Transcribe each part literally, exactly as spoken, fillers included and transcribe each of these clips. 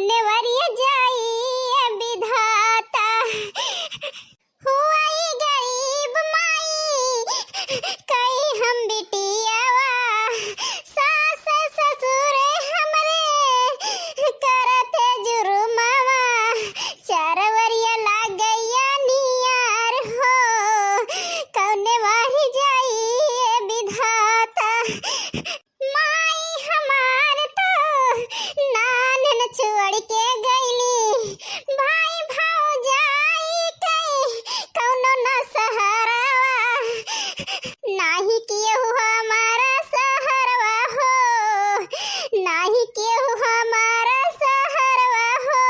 नेवरिया जाई ए विधाता, हुआई गरीब माई, कई हम बिटियावा, सास ससुर हमरे करत जुर्मावा, चार वरिया लागैया नियार हो, कौने वाही जाई ए विधाता। माई हमार तो नानन छोड़ के गईली, भाई भौजाई के कौनो न सहारावा, नाही केहू हमारा सहारवा हो, नाही केहू हमारा सहारवा हो,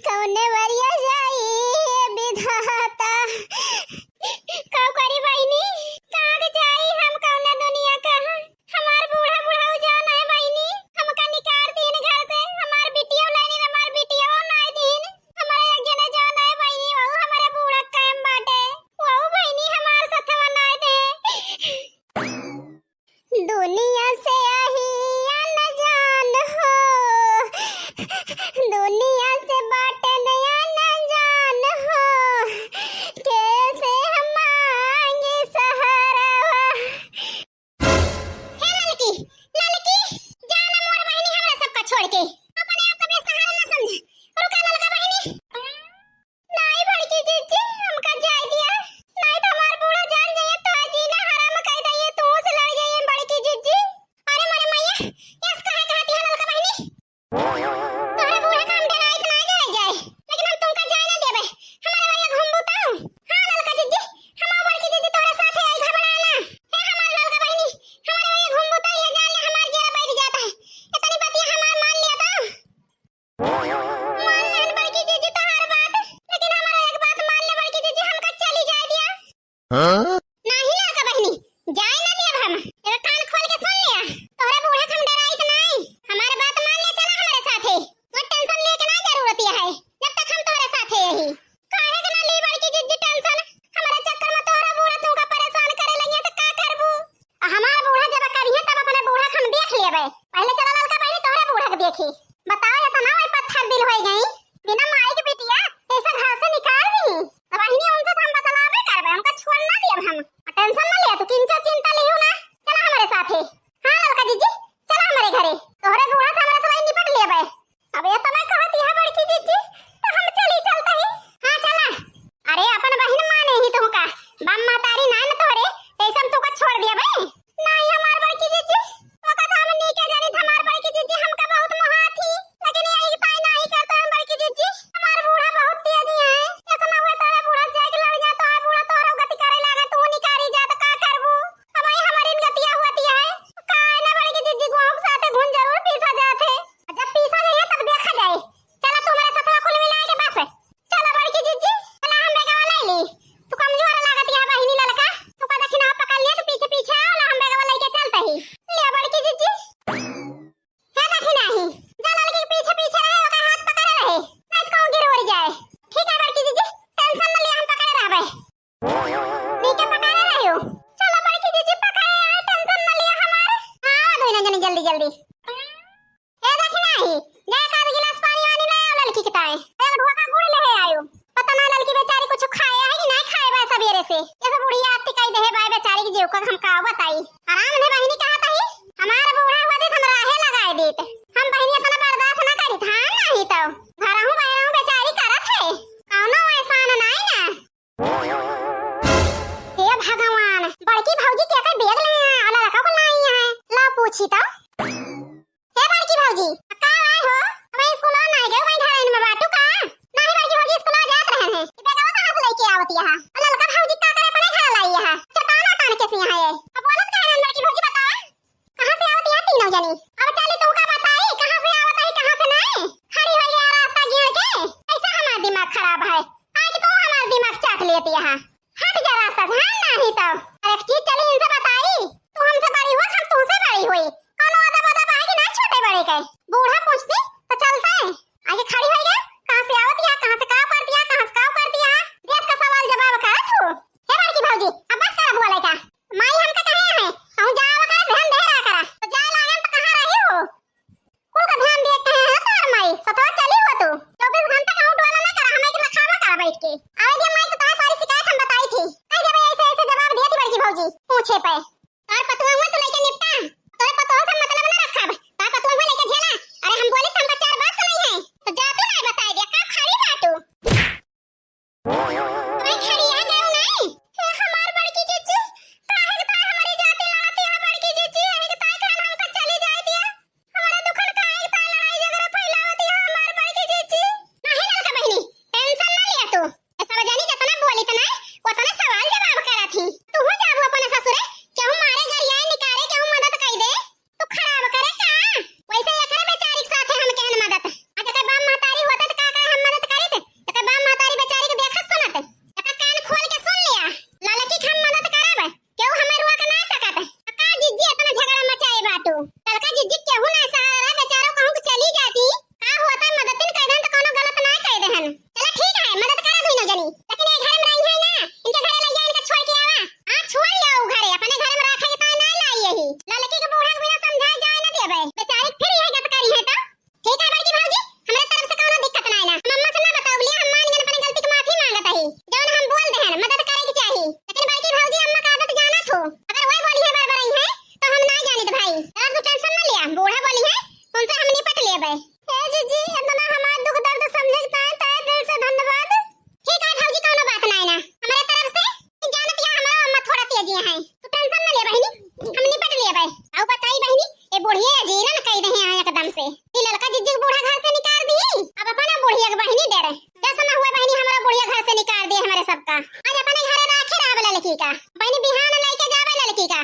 कौने वरिया जाई ए विधाता। का करी बहिनी, कहाँ के जाई हम, कौना दुनिया का? हमार बूढ़ा बुढ़ाऊ जान है बहिनी, हमका निकाल दीन घर से, हमार बिटिया लाइनी, हमार बिटिया नाय दीन, हमारे आगे न जान है बहिनी, वहू हमारे बूढ़ा कायम बाटे, वहू बहिनी हमार सथवा नाय दे। दुनिया से आही अनजान हो, दुनिया से बाटे नया अनजान हो, कैसे हम मांगे सहारावा। हे ललकी, ललकी, जाना मोर बहिनी हमरा सबका छोड़ के। अपने आप का बेसहारा ना समझे। रुका ललका बहिनी। नाई बड़की जिज्जी, हमका जाए दिया। नाई तो हमार बूढ़ा जान जाइए तो जीना हराम कर दिए, तू से लड़ जाइए बड़की जिज्जी। अरे मोरे मैया, यस कहे कहती है ललका बहिनी। तोहरे बूढ़ा सबका। आज अपने घरे राखे रहब ललकी का, बहिनी बिहान लइके जाबे ललकी का।